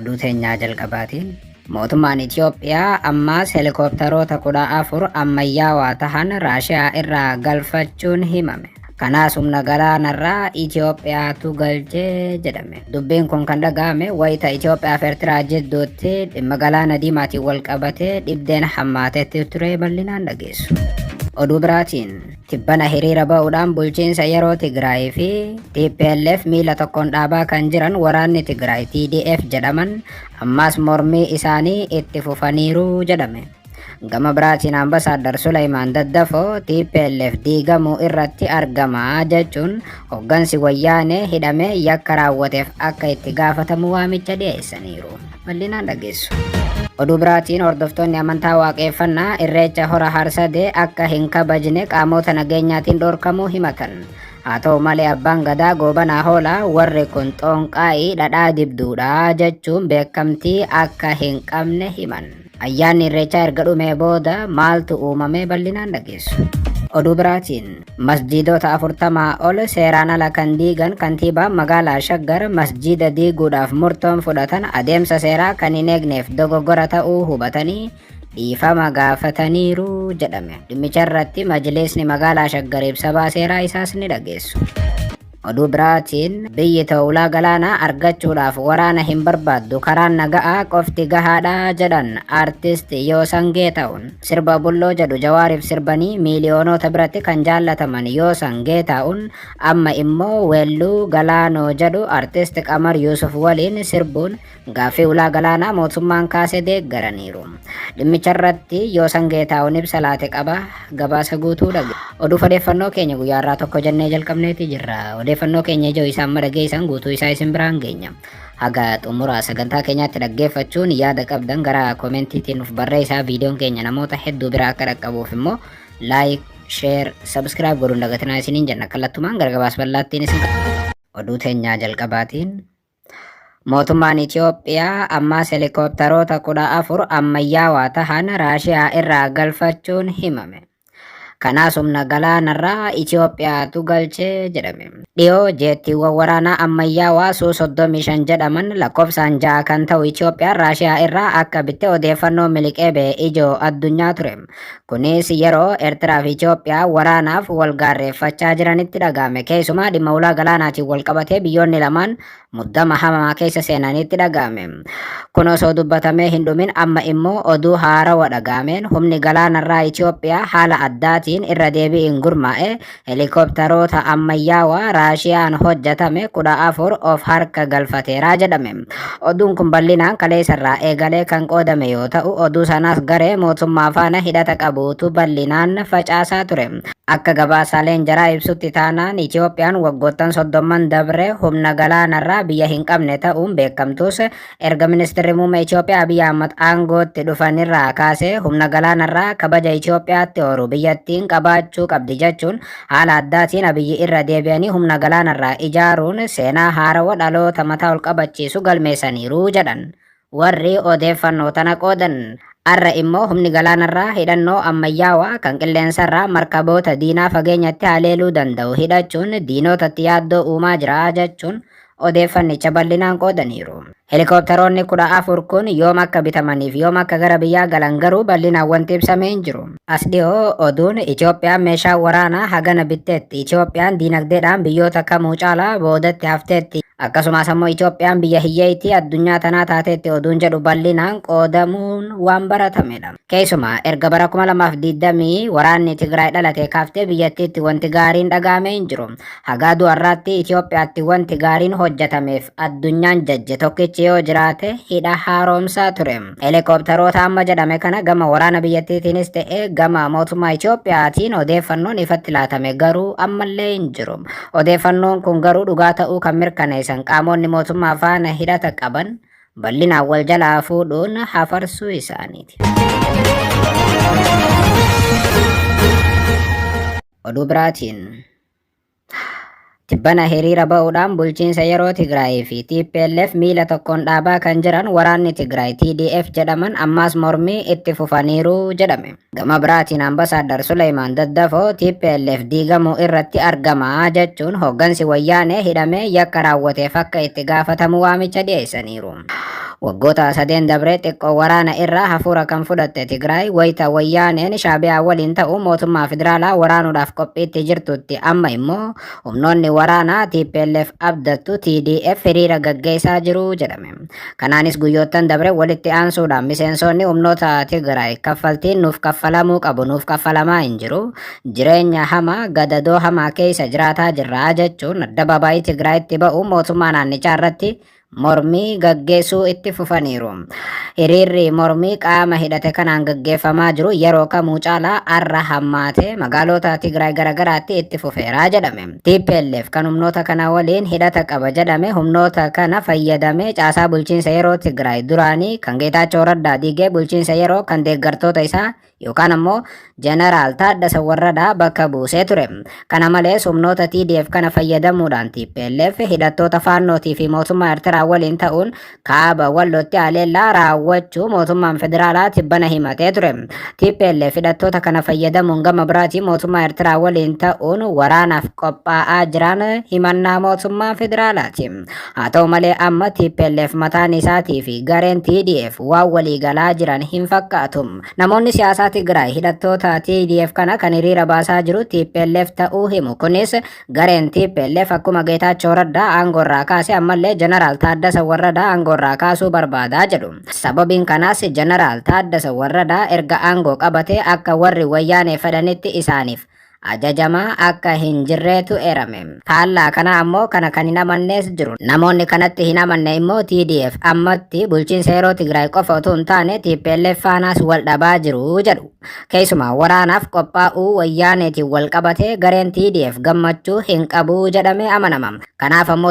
Oduu teenyaa jalqabaatiin mootummaan Itoophiyaa ammaas helikoptaroota 14 ammayyaawaa tahan Raashiyaa irraa galfachuun himame. Kanaas humna galaanarraa Itoophiyaatu galchee jedhame. Dubbiin kun kan dhaga'ame wayita Itoophiyaa fi Eertiraa jidduutti dhimma galaana diimaatiin wal qabatee dhibdeen hammaatetti ture bal'inaan dhageessu. Oduu biraatiin tibbana hiriira ba'uudhaan bulchiinsa yeroo Tigraay fi TPLF miila tokkoon dhaabaa kan jiran waraanni Tigraay TDF jedhaman ammaas mormii isaanii itti fufaniiru jedhame. Gama biraatiin Ambasaaddar Suleymaan Daddafoo TPLF diigamuu irratti argama jechuun hoggansi wayyaanee hidhamee yakka raawwateef akka itti gaafatamu waamicha dhiyeessaniiru. Bal'inaan dhageessu. Oduu biraatiin hordoftoonni amantaa waaqeeffannaa Irreecha Hora Harsadee akka hin kabajne qaamota nageenyaatiin dhorkamuu himatan. Haa ta'u malee abbaan gadaa Goobanaa Hoolaa warri kun xoonqaa'ii dhadhaa dibduudha jechuun beekamtii akka hin qabne himan. Ayyaanni Irreechaa erga dhumee booda maaltu uumamee bal'inaan dhageessu. Oduu biraatiin masjiidota 40 ol seeraan ala kan diigan kantiibaan magaalaa Shaggar masjiida diiguudhaaf murtoon fudhatan adeemsa seeraa kan hin eegneef dogoggora ta'uu hubatanii dhiifama gaafataniiru jedhame. Dhimmicha irratti majliisni magaalaa Shaggar ibsa baaseeraa isaas ni dhageessu. Oduu biraatiin biyyi too ulaa galaanaa argachuudhaaf waraana hin barbaaddu karaan naga'aa qofti gahaadha jedhan artist Yoosan Geetahuun. Sirba bulloo jedhu Jawaariif sirbanii miiliyoonoota biratti kan jaallataman Yoosan Geetahuun amma immoo weelluu Galaanoo jedhu artist Qamar Yuusuf waliin sirbuun Gaaffii ulaa galaanaa mootummaan kaase deeggaraniiru. Dhimmicha irratti Yoosan Geetaahun ibsa laate qaba. Gabaasa guutuu dhage. Oduuf odeeffannoo keenya guyyaa irraa tokko jennee jalqabneeti jirra. Odeeffannoo keenya ijoo isaa amma dhageessan guutuu isaa isin biraan geenya. Haga xumura sagantaa keenyaatti dhaggeeffachuun yaada qabdan gara koomentiitiin nuuf barreessaa. Viidiyoon keenya namoota hedduu bira akka dhaqqabuuf immoo like, share, subscribe godhuun dagatinaa isiniin jenna. Kallattumaan gara gabaasa bal'aattiin isin oduu teenyaa jalqabaatiin Mootummaan Itoophiyaa ammaas helikoptaroota 14 ammayyaawaa tahan Raashiyaa irraa galfachuun himame. Kanaas humna galaanarraa Itoophiyaatu galche jedhame. Dhiyoo jeettiiwwan waraanaa ammayyaawaa Su 35 jedhaman lakkoofsaan 6 kan ta'u Itoophiyaan Raashiyaa irraa akka bitte odeeffannoo miliqee ba'e ijoo addunyaa ture. Kunis yeroo Ertiraa fi Itoophiyaa waraanaaf wal gaarreeffachaa jiranitti dhaga'ame. Keessumaa dhimma ulaa galaanaatiin wal qabatee biyyoonni lamaan muddama hamaa keessa seenanitti dhaga'ame. Kun osoo dubbatamee hin dhumin amma immoo oduu haarawa dhaga'ameen humni galaanarraa Itoophiyaa haala addaatiin irra deebi'iin gurmaa'e Helikoptaroota ammayyaawaa Raashiyaan hojjetame 14 of harka galfateera jedhame. Oduun kun bal'inaan kaleessarraa eegalee kan qoodame yoo ta'u, oduu sanaas garee mootummaa faana hidhata qabuutu bal'inaan facaasaa ture. Akka gabaasaaleen jaraa ibsutti taanaan Itoophiyaan waggoottan soddomman dabre humna galaanarraa biyya hin qabne ta'uun beekamtus Erga Ministirri Muummee Itoophiyaa Abiy Ahmad aangootti dhufanirraa kaasee humna galaanarraa kabaja Itoophiyaatti horu biyyattiin qabaachuu qabdi jechuun haala addaatiin Abiy irra deebi'anii humna galaanarraa ijaaruun seenaa haarawa dhaloota mataa ol qabachiisu galmeessaniiru jedhan warri odeeffannoo tana qoodan. Arra immoo humni galaanarraa hidhannoo ammayyaawaa kan qilleensarraa markaboota diinaa fageenyatti haleeluu danda'u hidhachuun diinootatti yaaddoo uumaa jira jechuun odeeffannicha bal'inaan qoodaniiru. Helikoptaroonni 14 kun yoom akka bitamaniif yoom akka gara biyyaa galan garuu bal'inaan wanti ibsame hin jiru. As dhiyoo oduun Itoophiyaan meeshaa waraanaa hagana bitteetti, Itoophiyaan diinagdeedhaan biyyoota kamuu caalaa boodatti hafteetti, akkasumas ammoo Itoophiyaan biyya hiyyeettii addunyaa tanaa taateetti oduun jedhu bal'inaan qoodamuun waan baratamedha. Keessumaa erga bara 2020 waraanni Tigraay dhalatee kaaftee biyyattiitti wanti gaariin dhaga'ame hin jiru. Haga aduu har'aatti Itoophiyaatti wanti gaariin hojjetameef addunyaan jajje tokkichi yoo jiraate hidha haaromsaa ture. Helikoptaroota amma jedhame kana gama waraana biyyattiitiinis ta'e gama mootummaa Itoophiyaatiin odeeffannoon ifatti laatame garuu ammallee hin jiru. Odeeffannoon kun garuu dhugaa ta'uu kan mirkaneessan qaamonni mootummaa faana hidhata qaban bal'inaan wal jalaa fuudhuun hafarsuu isaaniiti. Oduu biraatiin. Tibbana hiriira ba'uudhaan bulchiinsa yeroo Tigraayii fi TPLF miila tokkoon dhaabaa kan jiran waraanni Tigraay TDF jedhaman ammaas mormii itti fufaniiru jedhame. Gama biraatiin Ambasaaddar Suleymaan Daddafoo TPLF diigamuu irratti argama jechuun hooggansi Wayyaanee hidhamee yakka raawwateef akka itti gaafatamu waamicha dhiyeessaniiru. Waggoota sadeen dabree xiqqoo waraana irraa hafuura kan fudhatte Tigraay wayita Wayyaaneen Shaabiyaa waliin ta'uu mootummaa federaalaa waraanuudhaaf qophiitti jirtutti amma immoo humnoonni waraanaa TPLF abdattu TDF hiriira gaggeessaa jiru jedhame. Kanaanis guyyoottan dabre walitti aansuudhaan miseensonni humnoota Tigraay kaffaltiin nuuf kaffalamuu qabu nuuf kaffalamaa hin jiru, jireenya hamaa gadadoo hamaa keessa jiraataa jirra jechuun addabaabaayii Tigraayitti ba'uu mootummaa naannichaa irratti mormii gaggeessuu itti fufaniiru. Hiriirri mormii qaama hidhate kanaan gaggeeffamaa jiru yeroo kamuu caalaa arra hammaatee magaalota Tigraay garagaraatti itti fufeera jedhame. TPLF kan humnoota kana waliin hidhata qaba jedhame humnoota kana fayyadamee caasaa bulchiinsa yeroo Tigraay duraanii kan Geetaachoo Raddaa diigee bulchiinsa yeroo kan deeggartoota isaa yookaan ammoo Jeneraal Taaddasa Warradaa bakka buusee ture. Kana malees humnoota TDF kana fayyadamuudhaan TPLF hidhattoota Faannootii fi mootummaa Eertiraa waliin ta'uun kaaba Wallootti haleellaa raawwachuu mootummaan federaalaa tibbana himatee ture. TPLF hidhattoota kana fayyadamuun gama biraatiin mootummaa Eertiraa waliin ta'uun waraanaaf qophaa'aa jiran himannaa mootummaa federaalaati. Haa ta'u malee amma TPLF mataan isaatii fi gareen TDF waan waliigalaa jiran hin fakkaatu. Namoonni siyaasaa Tigraay hidhattoota TDF kana kan hiriira baasaa jiru TPLF ta'uu himu. Kunis gareen TPLF akkuma Geetaachoo Raddaa aangoorraa kaase ammallee Jeneraal Taaddasa Warradaa aangoorraa kaasuu barbaadaa jedhu. Sababiin kanaas Jeneraal Taaddasa Warradaa erga aangoo qabatee akka warri Wayyaanee fedhanitti isaaniif ajajamaa akka hin jirreetu eerame. Faallaa kana ammoo kana kan hin amannees jiru. Namoonni kanatti hin amanne immoo TDF ammatti bulchiinsa yeroo Tigraay qofa utuu hin taane TPLF faanaas wal dhabaa jiru jedhu. Keessumaa waraanaaf qophaa'uu Wayyaaneetiin wal qabatee gareen TDF gammachuu hin qabu jedhamee amanama. Kanaaf ammoo